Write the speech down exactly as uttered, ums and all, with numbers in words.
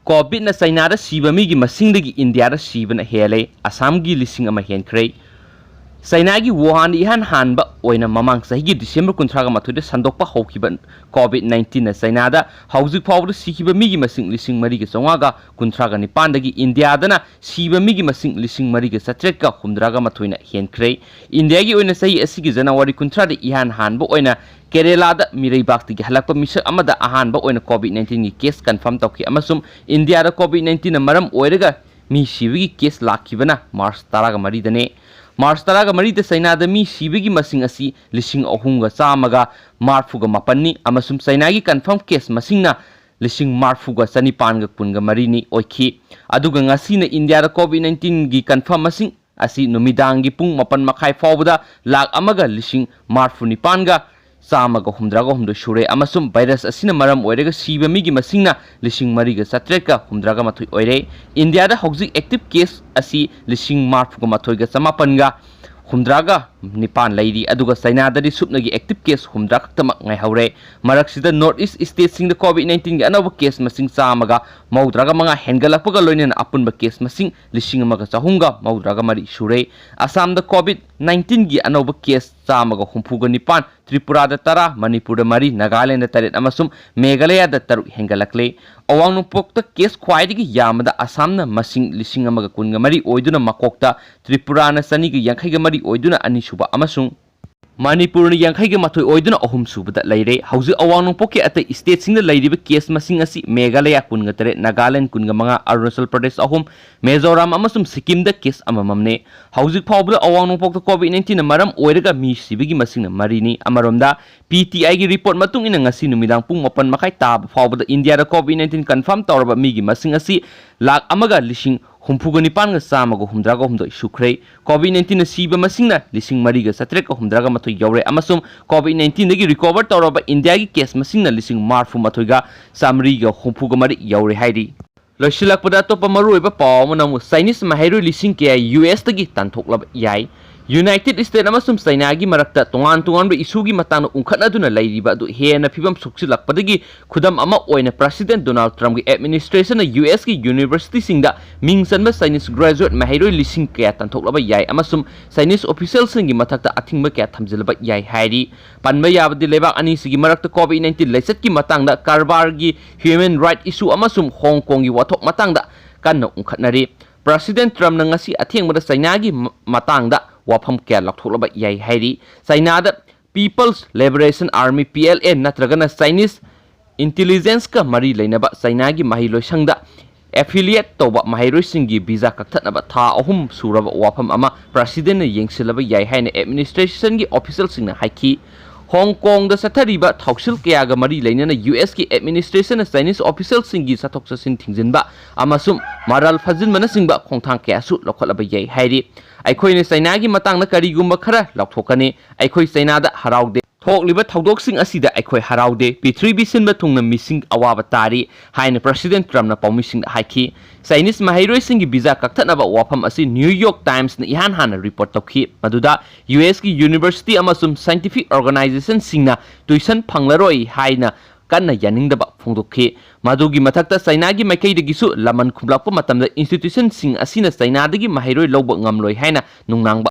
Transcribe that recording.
ꯀꯣꯚꯤꯗꯅ ꯆꯩꯅꯥꯗ ꯁꯤꯕ ꯃꯤꯒꯤ ꯃꯁꯤꯡꯗꯒꯤ ꯏꯟꯗꯤꯌꯥꯗ ꯁꯤꯕꯅ ꯍꯦꯜꯂꯦ꯫ ꯑꯁꯥꯝꯒꯤ ꯂꯤꯁꯤꯡ ꯑꯃ ꯍꯦꯟꯈ꯭ꯔꯦ꯫ ꯆꯩꯅꯥꯒꯤ ꯋꯨꯍꯥꯟꯗ ꯏꯍꯥꯟ ꯍꯥꯟꯕ ꯑꯣꯏꯅ ꯃꯃꯥꯡ ꯆꯍꯤꯒꯤ ꯗꯤꯁꯦꯝꯕꯔ ꯀꯨꯟꯊ꯭ꯔꯥꯒ ꯃꯥꯊꯣꯏꯗ ꯁꯟꯗꯣꯛꯄ ꯍꯧꯈꯤꯕ ꯀꯣꯚꯤꯗ ꯅꯥꯏꯟꯇꯤꯟꯅ ꯆꯩꯅꯥꯗ ꯍꯧꯖꯤꯛ ꯐꯥꯎꯕꯗ ꯁꯤꯈꯤꯕ ꯃꯤꯒꯤ ꯃꯁꯤꯡ ꯂꯤꯁꯤꯡ ꯃꯔꯤꯒ ꯆꯥꯝꯃꯉꯥꯒ ꯀꯨꯟꯊ꯭ꯔꯥꯒ ꯅꯤꯄꯥꯟꯗꯒꯤ ꯏꯟꯗꯤꯌꯥꯗꯅ ꯁꯤꯕ ꯃꯤꯒꯤ ꯃꯁꯤꯡ ꯂꯤꯁꯤꯡ ꯃꯔꯤꯒ ꯆꯥꯇ꯭ꯔꯦꯠꯀ ꯍꯨꯝꯗ꯭ꯔꯥꯒ ꯃꯥꯊꯣꯏꯅ ꯍꯦꯟꯈ꯭ꯔꯦ꯫ ꯏꯟꯗꯤꯌꯥꯒꯤ ꯑꯣꯏꯅ ꯆꯍꯤ ꯑꯁꯤꯒꯤ ꯖꯅꯋꯥꯔꯤ ꯀꯨꯟꯊ꯭ꯔꯥꯗ ꯏꯍꯥꯟ ꯍꯥꯟꯕ ꯑꯣꯏꯅ ꯀꯦꯔꯦꯂꯥꯗ ꯃꯤꯔꯩꯕꯥꯛꯇꯒꯤ ꯍꯜꯂꯛꯄ ꯃꯤꯁꯛ ꯑꯃꯗ ꯑꯍꯥꯟꯕ ꯑꯣꯏꯅ ꯀꯣꯚꯤꯗ ꯅꯥꯏꯟꯇꯤꯟꯒꯤ ꯀꯦꯁ ꯀꯟꯐꯥꯔꯝ ꯇꯧꯈꯤ ꯑꯃꯁꯨꯡ ꯏꯟꯗꯤꯌꯥꯗ ꯀꯣꯚꯤꯗ ꯅꯥꯏꯟꯇꯤꯟꯅ ꯃꯔꯝ ꯑꯣꯏꯔꯒ ꯃꯤ ꯁꯤꯕꯒꯤ ꯀꯦꯁ ꯂꯥꯛꯈꯤꯕꯅ ꯃꯥꯔꯆ ꯇꯔꯥꯒ ꯃꯔꯤꯗꯅꯦ꯫ ꯃꯥꯔꯆ ꯇꯔꯥꯒ ꯃꯔꯤꯗ ꯆꯩꯅꯥꯗ ꯃꯤ ꯁꯤꯕꯒꯤ ꯃꯁꯤꯡ ꯑꯁꯤ ꯂꯤꯁꯤꯡ ꯑꯍꯨꯝꯒ ꯆꯥꯝꯃꯒ ꯃꯔꯐꯨꯒ ꯃꯥꯄꯟꯅꯤ ꯑꯃꯁꯨꯡ ꯆꯩꯅꯥꯒꯤ ꯀꯟꯐꯥꯔꯝ ꯀꯦꯁ ꯃꯁꯤꯡꯅ ꯂꯤꯁꯤꯡ ꯃꯔꯐꯨꯒ ꯆꯅꯤꯄꯥꯟꯒ ꯀꯨꯟꯒ ꯃꯔꯤꯅꯤ ꯑꯣꯏꯈꯤ꯫ ꯑꯗꯨꯒ ꯉꯁꯤꯅ ꯏꯟꯗꯤꯌꯥꯗ ꯀꯣꯚꯤꯗ ꯅꯥꯏꯟꯇꯤꯟꯒꯤ ꯀꯟꯐꯥꯔꯝ ꯃꯁꯤꯡ ꯑꯁꯤ ꯅꯨꯃꯤꯗꯥꯡꯒꯤ ꯄꯨꯡ ꯃꯥꯄꯟ ꯃꯈꯥꯏ ꯐꯥꯎꯕꯗ ꯂꯥꯈ ꯑꯃꯒ ꯂꯤꯁꯤꯡ ꯃꯔꯐꯨ ꯅꯤꯄꯥꯟꯒ ꯆꯥꯝꯃꯒ ꯍꯨꯝꯗ꯭ꯔꯥꯒ ꯍꯨꯝꯗꯣꯏ ꯁꯨꯔꯦ ꯑꯃꯁꯨꯡ ꯚꯥꯏꯔꯁ ꯑꯁꯤꯅ ꯃꯔꯝ ꯑꯣꯏꯔꯒ ꯁꯤꯕ ꯃꯤꯒꯤ ꯃꯁꯤꯡꯅ ꯂꯤꯁꯤꯡ ꯃꯔꯤꯒ ꯆꯥꯇ꯭ꯔꯦꯠꯀ ꯍꯨꯝꯗ꯭ꯔꯥꯒ ꯃꯥꯊꯣꯏ ꯑꯣꯏꯔꯦ꯫ ꯏꯟꯗꯤꯌꯥꯗ ꯍꯧꯖꯤꯛ ꯑꯦꯛꯇꯤꯚ ꯀꯦꯁ ꯑꯁꯤ ꯂꯤꯁꯤꯡ ꯃꯔꯐꯨꯒ ꯃꯥꯊꯣꯏꯒ ꯆꯃꯥꯄꯟꯒ ꯍꯨꯝꯗ꯭ꯔꯥꯒ ꯅꯤꯄꯥꯟ ꯂꯩꯔꯤ, ꯑꯗꯨꯒ ꯆꯩꯅꯥꯗꯗꯤ ꯁꯨꯞꯅꯒꯤ ꯑꯦꯛꯇꯤꯚ ꯀꯦꯁ ꯍꯨꯝꯗ꯭ꯔꯥ ꯈꯛꯇꯃꯛ ꯉꯥꯏꯍꯧꯔꯦ꯫ ꯃꯔꯛꯁꯤꯗ ꯅꯣꯔꯠ ꯏꯁ ꯁ꯭ꯇꯦꯠꯁꯤꯡꯗ ꯀꯣꯚꯤꯗ ꯅꯥꯏꯟꯇꯤꯟꯒꯤ ꯑꯅꯧꯕ ꯀꯦꯁ ꯃꯁꯤꯡ ꯆꯥꯝꯃꯒ ꯃꯧꯗ꯭ꯔꯥꯒ ꯃꯉꯥ ꯍꯦꯟꯒꯠꯂꯛꯄꯒ ꯂꯣꯏꯅꯅ ꯑꯄꯨꯟꯕ ꯀꯦꯁ ꯃꯁꯤꯡ ꯂꯤꯁꯤꯡ ꯑꯃꯒ ꯆꯍꯨꯝꯒ ꯃꯧꯗ꯭ꯔꯥꯒ ꯃꯔꯤ ꯁꯨꯔꯦ꯫ ꯑꯁꯥꯝꯗ ꯀꯣꯚꯤꯗ ꯅꯥꯏꯟꯇꯤꯟꯒꯤ ꯑꯅꯧꯕ ꯀꯦꯁ ꯆꯥꯝꯃꯒ ꯍꯨꯝꯐꯨꯒ ꯅꯤꯄꯥꯟ, ꯇ꯭ꯔꯤꯄꯨꯔꯥꯗ ꯇꯔꯥ, ꯃꯅꯤꯄꯨꯔꯗ ꯃꯔꯤ, ꯅꯥꯒꯥꯂꯦꯟꯗ ꯇꯔꯦꯠ ꯑꯃꯁꯨꯡ ꯃꯦꯘꯥꯂꯌꯥꯗ ꯇꯔꯨꯛ ꯍꯦꯟꯒꯠꯂꯛꯂꯦ꯫ ꯑꯋꯥꯡ ꯅꯣꯡꯄꯣꯛꯇ ꯀꯦꯁ ꯈ꯭ꯋꯥꯏꯗꯒꯤ ꯌꯥꯝꯕꯗ ꯑꯁꯥꯝꯅ ꯃꯁꯤꯡ ꯂꯤꯁꯤꯡ ꯑꯃꯒ ꯀꯨꯟꯒ ꯃꯔꯤ ꯑꯣꯏꯗꯨꯅ ꯃꯀꯣꯛꯇ, ꯇ꯭ꯔꯤꯄꯨꯔꯥꯅ ꯆꯅꯤꯒ ꯌꯥꯡꯈꯩꯒ ꯃꯔꯤ ꯑꯣꯏꯗꯨꯅ ꯑꯅꯤꯁꯨꯕ ꯑꯃꯁꯨꯡ ꯃꯅꯤꯄꯨꯔꯅ ꯌꯥꯡꯈꯩꯒ ꯃꯥꯊꯣꯏ ꯑꯣꯏꯗꯨꯅ ꯑꯍꯨꯝꯁꯨꯕꯗ ꯂꯩꯔꯦ꯫ ꯍꯧꯖꯤꯛ ꯑꯋꯥꯡ ꯅꯣꯡꯄꯣꯛꯀꯤ ꯑꯇꯩ ꯁ꯭ꯇꯦꯠꯁꯤꯡꯗ ꯂꯩꯔꯤꯕ ꯀꯦꯁ ꯃꯁꯤꯡ ꯑꯁꯤ ꯃꯦꯘꯥꯂꯌꯥ ꯀꯨꯟꯒ ꯇꯔꯦꯠ, ꯅꯥꯒꯥꯂꯦꯟ ꯀꯨꯟꯒ ꯃꯉꯥ, ꯑꯔꯨꯅꯥꯆꯜ ꯄ꯭ꯔꯗꯦꯁ ꯑꯍꯨꯝ, ꯃꯤꯖꯣꯔꯥꯝ ꯑꯃꯁꯨꯡ ꯁꯤꯛꯀꯤꯝꯗ ꯀꯦꯁ ꯑꯃꯃꯝꯅꯦ꯫ ꯍꯧꯖꯤꯛ ꯐꯥꯎꯕꯗ ꯑꯋꯥꯡ ꯅꯣꯡꯄꯣꯛꯇ ꯀꯣꯚꯤꯗ ꯅꯥꯏꯟꯇꯤꯟꯅ ꯃꯔꯝ ꯑꯣꯏꯔꯒ ꯃꯤ ꯁꯤꯕꯒꯤ ꯃꯁꯤꯡꯅ ꯃꯔꯤꯅꯤ꯫ ꯑꯃꯔꯣꯝꯗ, ꯄꯤ ꯇꯤ ꯑꯥꯏꯒꯤ ꯔꯤꯄꯣꯔꯠ ꯃꯇꯨꯡ ꯏꯟꯅ ꯉꯁꯤ ꯅꯨꯃꯤꯗꯥꯡ ꯄꯨꯡ ꯃꯥꯄꯟ ꯃꯈꯥꯏ ꯇꯥꯕ ꯐꯥꯎꯕꯗ ꯏꯟꯗꯤꯌꯥꯗ ꯀꯣꯚꯤꯗ ꯅꯥꯏꯟꯇꯤꯟ ꯀꯟꯐꯥꯔꯝ ꯇꯧꯔꯕ ꯃꯤꯒꯤ ꯃꯁꯤꯡ ꯑꯁꯤ ꯂꯥꯈ ꯑꯃꯒ ꯂꯤꯁꯤꯡ ꯍꯨꯝꯐꯨꯒ ꯅꯤꯄꯥꯟꯒ ꯆꯥꯝꯃꯒ ꯍꯨꯝꯗ꯭ꯔꯥꯒ ꯍꯨꯝꯗꯣꯏ ꯁꯨꯈ꯭ꯔꯦ꯫ ꯀꯣꯚꯤꯗ ꯅꯥꯏꯟꯇꯤꯟꯅ ꯁꯤꯕ ꯃꯁꯤꯡꯅ ꯂꯤꯁꯤꯡ ꯃꯔꯤꯒ ꯆꯥꯇ꯭ꯔꯦꯠꯀ ꯍꯨꯝꯗ꯭ꯔꯥꯒ ꯃꯥꯊꯣꯏ ꯌꯧꯔꯦ ꯑꯃꯁꯨꯡ ꯀꯣꯚꯤꯗ ꯅꯥꯏꯟꯇꯤꯟꯗꯒꯤ ꯔꯤꯀꯣꯚꯔ ꯇꯧꯔꯕ ꯏꯟꯗꯤꯌꯥꯒꯤ ꯀꯦꯁ ꯃꯁꯤꯡꯅ ꯂꯤꯁꯤꯡ ꯃꯔꯐꯨ ꯃꯥꯊꯣꯏꯒ ꯆꯥꯃꯔꯤꯒ ꯍꯨꯝꯐꯨꯒ ꯃꯔꯤ ꯌꯧꯔꯦ ꯍꯥꯏꯔꯤ꯫ ꯂꯣꯏꯁꯤꯜꯂꯛꯄꯗ ꯑꯇꯣꯞꯄ ꯃꯔꯨꯑꯣꯏꯕ ꯄꯥꯎ ꯑꯃꯅ ꯑꯃꯨꯛ ꯆꯥꯏꯅꯤꯁ ꯃꯍꯩꯔꯣꯏ ꯂꯤꯁꯤꯡ ꯀꯌꯥ ꯌꯨ ꯑꯦꯁꯇꯒꯤ ꯇꯥꯟꯊꯣꯛꯂꯕ ꯌꯥꯏ꯫ ꯌꯨꯅꯥꯏꯇꯦꯗ ꯁ꯭ꯇꯦꯠ ꯑꯃꯁꯨꯡ ꯆꯥꯏꯅꯥꯒꯤ ꯃꯔꯛꯇ ꯇꯣꯉꯥꯟ ꯇꯣꯉꯥꯟꯕ ꯏꯁꯨꯒꯤ ꯃꯇꯥꯡꯗ ꯎꯪꯈꯠꯅꯗꯨꯅ ꯂꯩꯔꯤꯕ ꯑꯗꯨ ꯍꯦꯟꯅ ꯐꯤꯕꯝ ꯁꯣꯛꯆꯤꯜꯂꯛꯄꯗꯒꯤ ꯈꯨꯗꯝ ꯑꯃ ꯑꯣꯏꯅ ꯄ꯭ꯔꯁꯤꯗꯦꯟ ꯗꯣꯅꯥꯜꯗ ꯇ꯭ꯔꯝꯞꯀꯤ ꯑꯦꯗꯃꯤꯅꯤꯁꯇ꯭ꯔꯦꯁꯟꯅ ꯌꯨ ꯑꯦꯁꯀꯤ ꯌꯨꯅꯤꯚꯔꯁꯤꯇꯤꯁꯤꯡꯗ ꯃꯤꯡ ꯆꯟꯕ ꯆꯥꯏꯅꯤꯁ ꯒ꯭ꯔꯦꯖꯨꯋꯦꯠ ꯃꯍꯩꯔꯣꯏ ꯂꯤꯁꯤꯡ ꯀꯌꯥ ꯇꯥꯟꯊꯣꯛꯂꯕ ꯌꯥꯏ ꯑꯃꯁꯨꯡ ꯆꯥꯏꯅꯤꯁ ꯑꯣꯐꯤꯁꯤꯌꯦꯜꯁꯤꯡꯒꯤ ꯃꯊꯛꯇ ꯑꯊꯤꯡꯕ ꯀꯌꯥ ꯊꯝꯖꯤꯜꯂꯕ ꯌꯥꯏ ꯍꯥꯏꯔꯤ꯫ ꯄꯟꯕ ꯌꯥꯕꯗꯤ ꯂꯩꯕꯥꯛ ꯑꯅꯤꯁꯤꯒꯤ ꯃꯔꯛꯇ ꯀꯣꯚꯤꯗ ꯅꯥꯏꯟꯇꯤꯟ ꯂꯥꯏꯆꯠꯀꯤ ꯃꯇꯥꯡꯗ, ꯀꯔꯕꯥꯔꯒꯤ ꯍ꯭ꯌꯨꯃꯦꯟ ꯔꯥꯏꯠ ꯏꯁꯨ ꯑꯃꯁꯨꯡ ꯍꯣꯡ ꯀꯣꯡꯒꯤ ꯋꯥꯊꯣꯛ ꯃꯇꯥꯡꯗ ꯀꯟꯅ ꯎꯪꯈꯠꯅꯔꯤ꯫ ꯄ꯭ꯔꯁꯤꯗꯦꯟ ꯇ꯭ꯔꯝꯞꯅ ꯉꯁꯤ ꯑꯊꯦꯡꯕꯗ ꯆꯥꯏꯅꯥꯒꯤ ꯃ-, ꯃꯇꯥꯡꯗ ꯋꯥꯐꯝ ꯀꯌꯥ ꯂꯥꯎꯊꯣꯛꯂꯕ ꯌꯥꯏ ꯍꯥꯏꯔꯤ꯫ ꯆꯥꯏꯅꯥꯗ people's liberation army, P L A, ꯅꯠꯇ꯭ꯔꯒꯅ ꯆꯥꯏꯅꯤꯁ ꯏꯟꯇꯤꯂꯤꯖꯦꯟꯁꯀ ꯃꯔꯤ ꯂꯩꯅꯕ ꯆꯥꯏꯅꯥꯒꯤ ꯃꯍꯩꯂꯣꯏꯁꯪꯗ ꯑꯦꯐꯤꯂꯤꯌꯦꯠ ꯇꯧꯕ ꯃꯍꯩꯔꯣꯏꯁꯤꯡꯒꯤ ꯚꯤꯖꯥ ꯀꯛꯊꯠꯅꯕ ꯊꯥ ꯑꯍꯨꯝ ꯁꯨꯔꯕ ꯋꯥꯐꯝ ꯑꯃ ꯄ꯭ꯔꯁꯤꯗꯦꯟꯅ ꯌꯦꯡꯁꯤꯜꯂꯕ ꯌꯥꯏ ꯍꯥꯏꯅ ꯑꯦꯗꯃꯤꯅꯤꯁꯇ꯭ꯔꯦꯁꯟꯒꯤ ꯑꯣꯐꯤꯁꯤꯌꯦꯜꯁꯤꯡꯅ ꯍꯥꯏꯈꯤ꯫ ꯍꯣꯡ ꯀꯣꯡꯗ ꯆꯠꯊꯔꯤꯕ ꯊꯧꯁꯤꯜ ꯀꯌꯥꯒ ꯃꯔꯤ ꯂꯩꯅꯅ ꯌꯨ ꯑꯦꯁꯀꯤ ꯑꯦꯗꯃꯤꯅꯤꯁꯇ꯭ꯔꯦꯁꯟꯅ ꯆꯥꯏꯅꯤꯁ ꯑꯣꯐꯤꯁꯤꯌꯦꯜꯁꯤꯡꯒꯤ ꯆꯠꯊꯣꯛ ꯆꯠꯁꯤꯟ ꯊꯤꯡꯖꯤꯟꯕ ꯑꯃꯁꯨꯡ ꯃꯔꯥꯜ ꯐꯥꯖꯤꯟꯕꯅꯆꯤꯡꯕ ꯈꯣꯡꯊꯥꯡ ꯀꯌꯥꯁꯨ ꯂꯧꯈꯠꯂꯕ ꯌꯥꯏ ꯍꯥꯏꯔꯤ꯫ ꯑꯩꯈꯣꯏꯅ ꯆꯥꯏꯅꯥꯒꯤ ꯃꯇꯥꯡꯗ ꯀꯔꯤꯒꯨꯝꯕ ꯈꯔ ꯂꯥꯎꯊꯣꯛꯀꯅꯤ꯫ ꯑꯩꯈꯣꯏ ꯆꯥꯏꯅꯥꯗ ꯍꯔꯥꯎꯗꯦ꯫ ꯊꯣꯛꯂꯤꯕ ꯊꯧꯗꯣꯛꯁꯤꯡ ꯑꯁꯤꯗ ꯑꯩꯈꯣꯏ ꯍꯔꯥꯎꯗꯦ꯫ ꯄ꯭ꯔꯤꯊꯤꯕꯤ ꯁꯤꯟꯕ ꯊꯨꯡꯅ ꯃꯤꯁꯤꯡ ꯑꯋꯥꯕ ꯇꯥꯔꯤ ꯍꯥꯏꯅ ꯄ꯭ꯔꯁꯤꯗꯦꯟ ꯇ꯭ꯔꯝꯞꯅ ꯄꯥꯎꯃꯤꯁꯤꯡꯗ ꯍꯥꯏꯈꯤ꯫ ꯆꯥꯏꯅꯤꯁ ꯃꯍꯩꯔꯣꯏꯁꯤꯡꯒꯤ ꯚꯤꯖꯥ ꯀꯛꯊꯠꯅꯕ ꯋꯥꯐꯝ ꯑꯁꯤ ꯅ꯭ꯌꯨ ꯌꯣꯔꯛ ꯇꯥꯏꯝꯁꯅ ꯏꯍꯥꯟ ꯍꯥꯟꯅ ꯔꯤꯄꯣꯔꯠ ꯇꯧꯈꯤ, ꯃꯗꯨꯗ ꯌꯨ ꯑꯦꯁꯀꯤ ꯌꯨꯅꯤꯚꯔꯁꯤꯇꯤ ꯑꯃꯁꯨꯡ ꯁꯥꯏꯟꯇꯤꯐꯤꯛ ꯑꯣꯔꯒꯅꯥꯏꯖꯦꯁꯟꯁꯤꯡꯅ ꯇ꯭ꯌꯨꯁꯟ ꯐꯪꯂꯔꯣꯏ ꯍꯥꯏꯅ ꯀꯟꯅ ꯌꯥꯅꯤꯡꯗꯕ ꯐꯣꯡꯗꯣꯛꯈꯤ꯫ ꯃꯗꯨꯒꯤ ꯃꯊꯛꯇ ꯆꯥꯏꯅꯥꯒꯤ ꯃꯥꯏꯀꯩꯗꯒꯤꯁꯨ ꯂꯃꯟ ꯈꯨꯝꯂꯛꯄ ꯃꯇꯝꯗ ꯏꯟꯁꯇꯤꯇ꯭ꯌꯨꯁꯟꯁꯤꯡ ꯑꯁꯤꯅ ꯆꯥꯏꯅꯥꯗꯒꯤ ꯃꯍꯩꯔꯣꯏ ꯂꯧꯕ ꯉꯝꯂꯣꯏ ꯍꯥꯏꯅ ꯅꯨꯡꯅꯥꯡꯕ